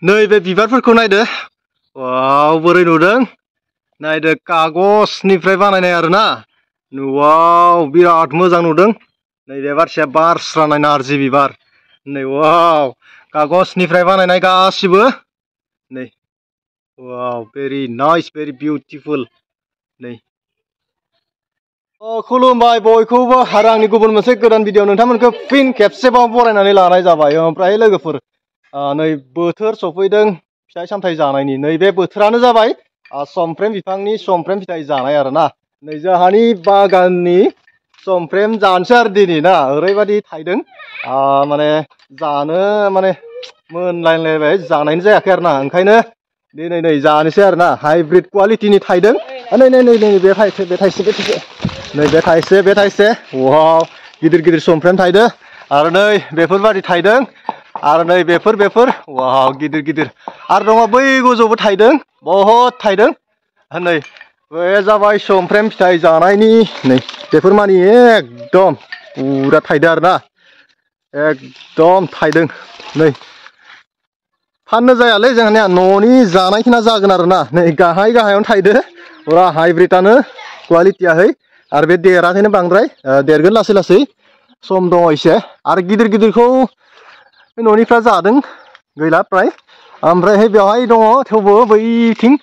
नैबे बिबारफोरखौ नायदो वाव बोरै नुदों नायदो कागजनिफ्राय बानायनाय आरोना वाव बिराद मोजां नुदों नैबे बारसेया बारस्रानाय नारजि बिबार नै वाव कागजनिफ्राय बानायनाय गासिबो नै वाव भेरि नाइस भेरि बिउटिफुल नै खुलुमबाय बयखौबो आरो आंनि गुबुन मोनसे गोदान भिडिअ नोंथांमोनखौ फिन खेबसेबाव बरायनानै लानाय जाबाय ओमफ्राय लोगोफोर नै बोथोर सफैदों फिथाइ सामथाइ जानायनि नैबे बोथोरानो जाबाय समफ्रेम बिफांनि समफ्रेम फिथाइ जानाय आरोना नै जोंहानि बागाननि समफ्रेम जानोसै आरो दिनै ना ओरैबायदि थाइदों माने जानो माने मोनलायलायबाय जानायनो जायाखै आरोना ओंखायनो दिनै नै जानोसै आरोना हाइब्रिद क्वालिटिनि थाइदों नै नै नै नै बे थाइसे नै बे थाइसे वाव गिदिर गिदिर समफ्रेम थाइदों आरो नै बेफोरबायदि थाइदों आरो नै बेफोर वाव गिदिर गिदिर आरो दङ बै गोजौबो थाइदों बहुद थाइदों नै बे जाबाय समफ्रेम फिथाइ जानायनि नै बेफोर मानि एकदम पुरा थाइदों आरोना एकदम थाइदों नै फाननो जायालै जोंहानिया न'नि जानायखिना जागोन आरोना नै गाहायावनो थाइदो पुरा हाइब्रिदानो क्वालिटियाहै आरो बे देराखैनो बांद्राय देरगोन लासै लासै सम दङ एसे आरो गिदिर गिदिरखौ न'निफ्रा जादों गैला प्राय ओमफ्रायहाय बेवहाय दङ थेवबो बैथिं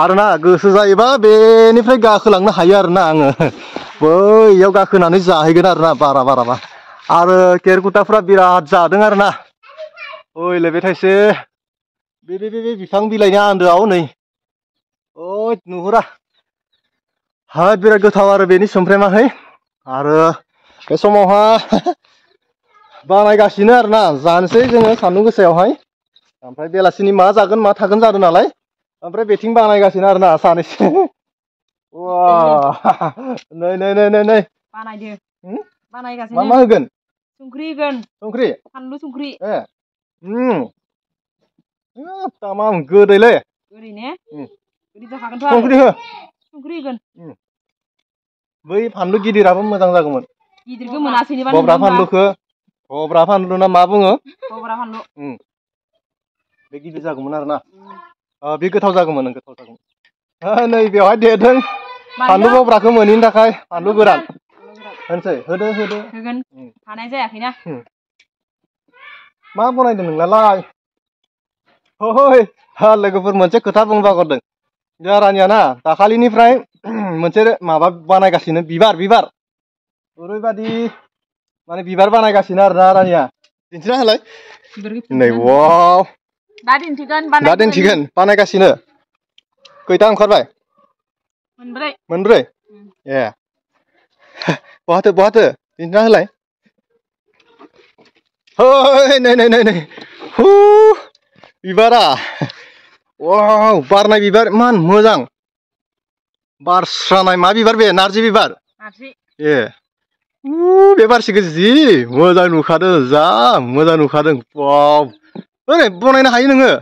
आरोना गोसो जायोबा बेनिफ्राय गाखोलांनो हायो आरोना आङो बैयाव गाखोनानै जाहैगोन आरोना बाराबा आरो केरकुटाफ्रा बिराद जादों आरोना ओइलै बे थाइसे बे बिफां बिलाइनि आन्दोआव नै ओइ नुहुरा बिराद गोथाव आरो बेनि समफ्रेमाहै आरो बे समावहा बानायगासिनो आरोना जानोसै जोङो सान्दुं गोसायावहाय ओमफ्राय बेलासिनि मा जागोन मा थागोन जादों नालाय ओमफ्राय बेथिं बानायगासिनो आरोना सानैसो नै बानायदो मा होगोन संख्रि होगोन फानलु संख्रि तामाम गोदैलै ओरैनो गोदै जाखागोनथ' संख्रि हो संख्रि होगोन बै फानलु गिदिराबो मोजां जागौमोन गिदिरखौ मोनासैनोबा भब्रा फानलु ना मा बुङो भब्रा फानलु बे गिदिर जागौमोन आरोना बे गोथाव जागौमोन नै बेवहाय देरदों फानलु भब्राखौ मोनैनि थाखाय फानलु गोरान होनसै होगोन हानाय जायाखैना मा बनायदों नोंलाय लोगोफोर मोनसे खोथा बुंनो बावगारदों जोंहानिया ना दाखालिनिफ्राय मोनसे माबा बानायगासिनो बिबार ओरैबायदि माने बिबार बानायगासिनो आरोना रानिया दिन्थिना होलाय नै वाव दा दिन्थिगोन बानायगासिनो खैथा ओंखारबाय मोनब्रै ए बहाथो दिन्थिना होलाय नै बिबारा वाव बारनाय बिबार इमान मोजां बारस्रानाय मा बिबार बे नारजि बिबार ए बे बारसेखौ जि मोजां नुखादों जा मोजां नुखादों वाव ओरै बनायनो हायो नोङो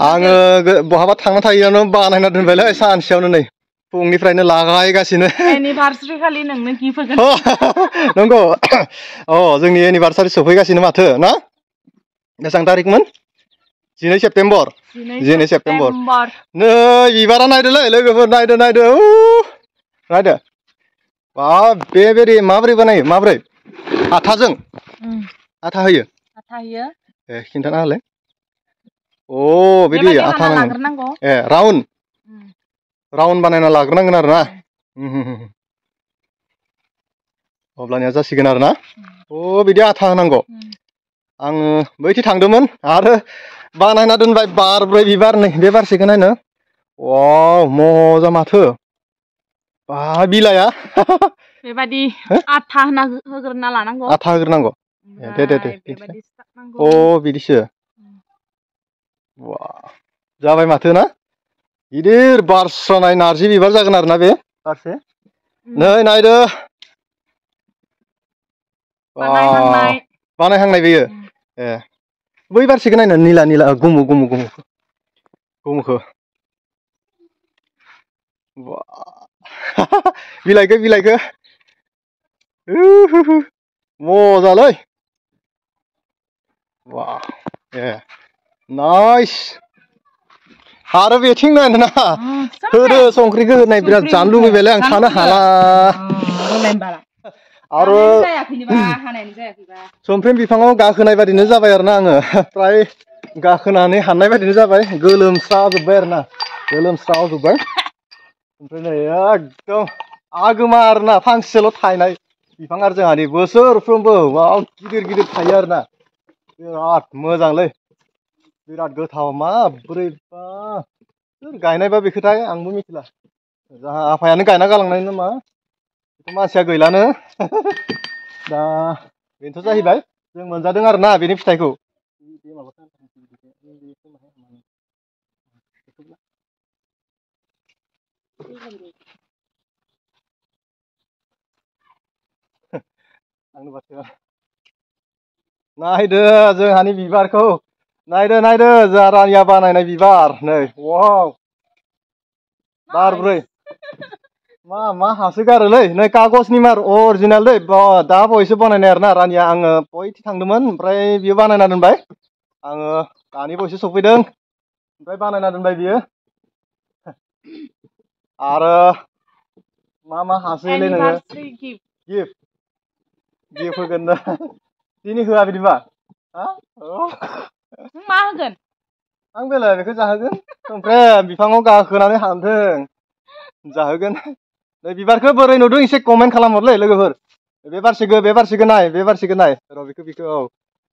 आङो बहाबा थांना थायोआनो बानायना दोनबायलै सानसेयावनो नै फुंनिफ्रायनो लागायगासिनो एनिभार्सारि खालि नोंनो गिफ्ट होगोन नंगौ जोंनि एनिभार्सारि सफैगासिनो माथो ना बेसेबां तारिखमोन 12 सेप्तेम्बर नै बिबारा नायदोलै लोगोफोर नायदो बेबायदि माबोरै बानायो माबोरै आथा होयो ए खिन्थाना होलाय बिदि आथा नांगौ ए राउन्ड बानायना लाग्रोनांगोन आरोना अब्लानिया जासिगोन आरोना बिदि आथा होनांगौ आङो बैथि थांदोंमोन आरो बानायना दोनबाय बारब्रै बिबार नै बे बारसेखौ नायनो वाव मोजां माथो बिलाइआ बेबायदि आथा होग्रोना लानांगौ आथा होग्रोनांगौ दे बिदिसो जाबाय माथो ना गिदिर बारस्रानाय नारजि बिबार जागोन आरोना बे बारसे नै नायदो बानायहांनाय बेयो ए बै बारसेखौ नायनो निला गोमोखौ बिलाइखौ मजालै Wow. Yeah. Nice. आरो बेथिं नायनो ना होदो संख्रिखौ होनाय बिराद जानो लुबैबायलै आं थानो हाला आरो समफ्रेम बिफाङाव गाखोनाय बादिनो जाबाय आरोना आङो फ्राय गाखोनानै हाननाय बादिनो जाबाय गोलोमस्राजोब्बाय आरोना गोलोमस्राजोब्बाय ओमफ्राय नै एकदम आगोमा आरोना फांसेल' थायनाय बिफां आरो जोंहानि बोसोरफ्रोमबो वाव गिदिर गिदिर थायो आरोना बिराद मोजांलै बिराद गोथाव माब्रैबा सोर गायनायबा बेखौथाय आंबो मिथिला जोंहा आफायानो गायना गालांनाय नामा मानसिया गैलानो दा बेनोथ' जाहैबाय जों मोनजादों आरोना बेनि फिथाइखौ नायदो जोंहानि बिबारखौ नायदो नायदो जोंहा रानिया बानायनाय बिबार नै वाव बारब्रै मा हासोगारोलै नै कागजनि मार अरिजिनेल दै दा बावैसो बानायनाय आरोना रानिया आङो बहायथो थांदोंमोन ओमफ्राय बियो बानायना दोनबाय आङो दानि बावैसो सफैदों ओमफ्राय बानायना दोनबाय बियो आरो मा हासोलै नोङो गिफ्ट होगोन ना दिनै होआ बिदिबा मा होगोन आं बेलाय बेखौ जाहोगोन ओमफ्राय बिफाङाव गाखोनानै हानदों जाहोगोन नै बिबारखौ बोरै नुदों एसे कमेन्ट खालामहरलै लोगोफोर बे बारसिखौ नाय र' बेखौ औ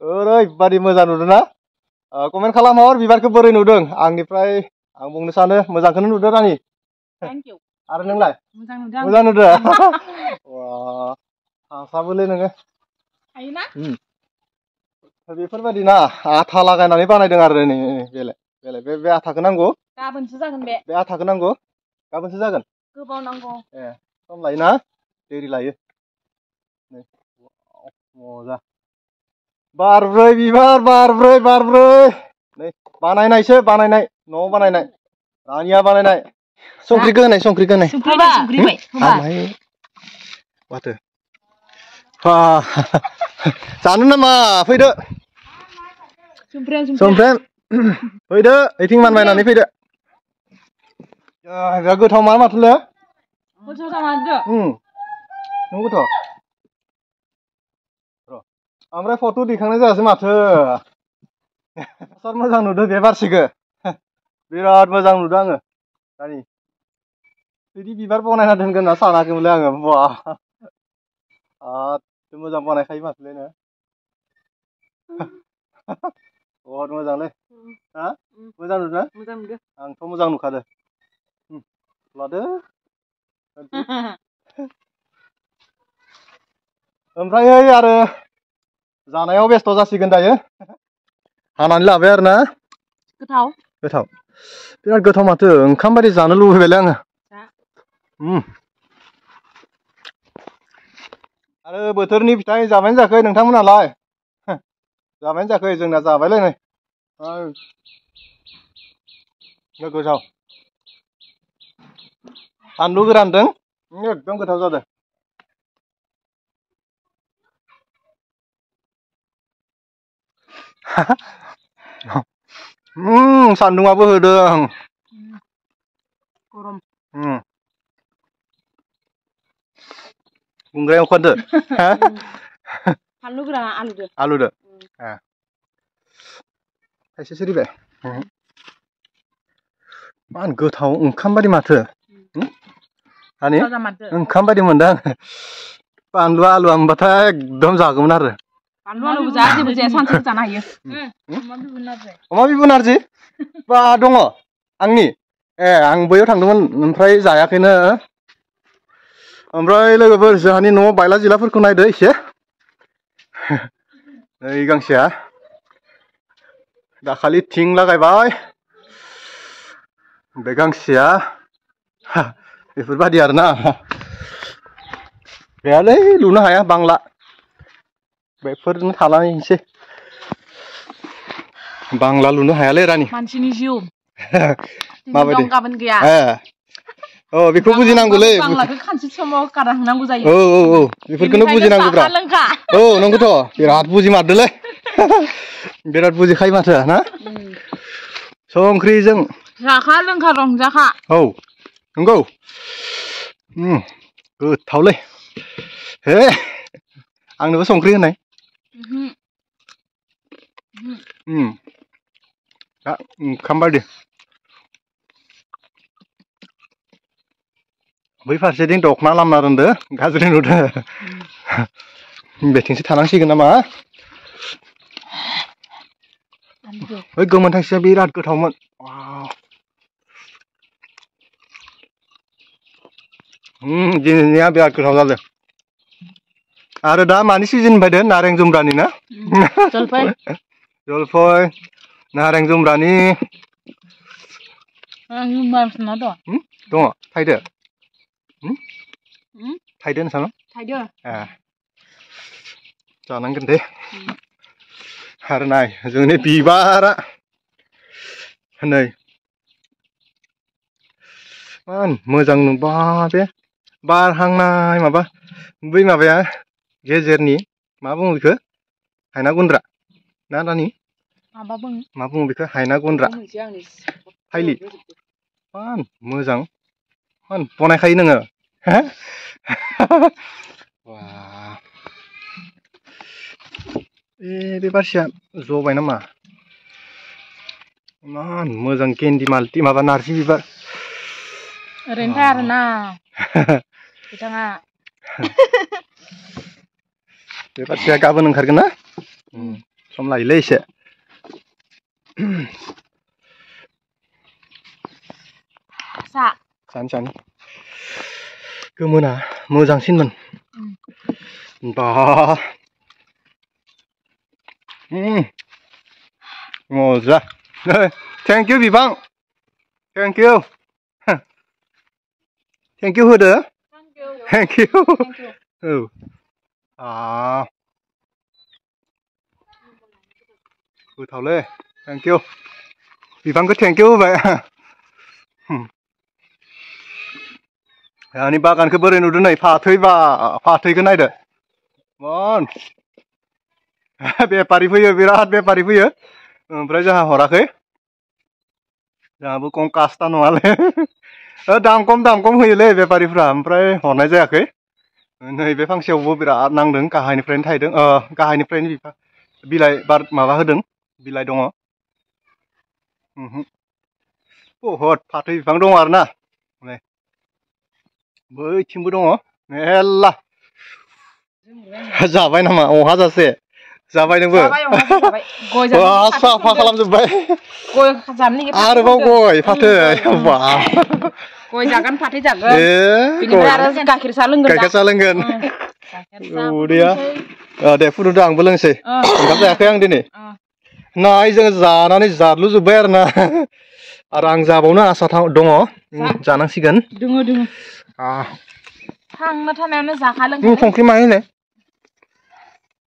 ओरैबादि मोजां नुदों ना कमेन्ट खालामहर बिबारखौ बोरै नुदों आंनिफ्राय आं बुंनो सानो मोजांखौनो नुदों रानि आरो नोंलाय मोजां नुदों हासाबोलै नोङो हायोना बेफोरबायदि ना आथा लागायनानै बानायदों आरो नै बेलाय बे आथाखौ नांगौ गाबोनसो जागोन बे आथाखौ नांगौ गाबोनसो जागोन गोबाव नांगौ सम लायोना देरि लायो मजा बारब्रै बिबार बारब्रै नै बानायनायसो न'आव बानायनाय रानिया बानायनाय संख्रिखौ होनाय माथो जानो नामा फैदो समफ्रेम फैदो ओइथिं मानबायनानै फैदो बिराद गोथाव माथोलै नों गोथाव र' ओमफ्राय फट' दैखांनाय जायासै माथो मोजां नुदों बे बारसिखौ बिराद मोजां नुदों आङो दानि बिदि बिबार बनायना दोनगोन होनना सानाखैमोनलै आङो मोजां बानायखायो माथोलै नो बहुत मोजांलै मोजां नुदों आंथ' मोजां नुखादों लादो ओमफ्राय आरो जानायाव बेस्थ' जासिगोन दायो हानानै लाबाय आरो ना गोथाव बिराद गोथाव माथो ओंखाम बायदि जानो लुबैबायलै आङो आरो बोथोरनि फिथाइ जाबायना जायाखै नोंथांमोनालाय जाबायना जायाखै जोंना जाबायलै नै गोथाव फानलु गोरानदों एकदम गोथाव जादों सान्दुंआबो होदों गरम गुंग्रायाव ओंखारदो फानलु गोराना आलुदो खायसे सोरिबाय मा गोथाव ओंखाम बादि माथो ओंखाम बायदि मोनदों बानलु आलुआ मोनबाथाय एकदम जागौमोन आरो बानलु आलुबो जाया जेबो जाया सानसेबो जानो हायो अमा बिबु नारजि बा दङ आंनि आं बैयाव थांदोंमोन ओमफ्राय जायाखैनो ओमफ्राय लोगोफोर जोंहानि न'आव बायला जिलाफोरखौ नायदो एसे नै गांसेया दाखालि थिं लागायबाय बे गांसेया बेफोरबायदि आरोना गैयालै लुनो हाया बांला बेफोरनो थालांसै बांला लुनो हायालै रानि मानसिनि जिउ माबायदि गाबोन गैया औ बेखौ बुजिनांगौलै बांलाखौ खानसे समाव कारा होनांगौ जायो औ बेफोरखौनो बुजिनांगौब्रा औ नंगौथ' बिराद बुजिमारदोलै बिराद बुजिखायो माथो ना संख्रिजों जाखा लोंखा रंजाखा औ नंगौ गोथावलै हे आंनोबो संख्रि होनाय दा ओंखाम बायदि बै फारसेथिं दखना लामना दोनदो गाज्रि नुदो बेथिंसो थानांसिगोन नामा बै गोमोन थाइसेया बिराद गोथावमोन दिनैनिया बिराद गोथाव जादों आरो दा मानि सिजन फैदो नारें जुम्ब्रानि ना जलफाय नारें जुम्ब्रानि दङ थायदो थायदो नोंसानाव थायदो जानांगोन दे आरो नाय जोंनि बिबारा नै मोजां नुबा बे बारहांनाय माबा बै माबाया गेजेरनि मा बुङो बेखौ हायना गुन्द्रा ना नानि मा बुङो बेखौ हायना गुन्द्रा फाइलि मोजां बनायखायो नोङो बे बारसिया जबाय नामा इमान मोजां केन्डि मालति माबा नारजि बिबार ओरैनोथाय आरोना बिथाङा बे बारसिया गाबोन ओंखारगोन ना सम लायोलै एसे जानो गोमोना मोजांसिनमोन बा मजा थेंक इउ बिबां थेंक इउ होदो थेंक इउ औ गोथावलै थेंक इउ बिबांखौ थेंक इउ होबाय दानि बागानखौ बोरै नुदों नै फाथैखौ नायदो बेफारि फैयो बिराद बेफारि फैयो ओमफ्राय जोंहा हराखै जोंहाबो खम कास्टा नङालै दाम खम होयोलै बेफारिफ्रा ओमफ्राय हरनाय जायाखै नैबे फांसेयावबो बिराद नांदों गाहायनिफ्रायनो थायदों गाहायनिफ्रायनो बिलाइ माबा होदों बिलाइ दङ बहुद फाथै बिफां दङ आरोना बैथिंबो दङ मेरला जाबाय नामा अहाजासे जाबाय नोंबो साफा खालामजोब्बाय आरोबाव गय फाथै गय जागोन फाथै जागोन बेनिफ्राय आरो गाइखेर साहा लोंगोन उदैया दे फुदुंदो आंबो लोंसै ओंखाम जायाखै आं दिनै नाय जोङो जानानै जाद्लुजोब्बाय आरोना आरो आं जाबावनो आसा दङ जानांसिगोन थांना थानायावनो जाखा लोंखा संख्रि माय होनो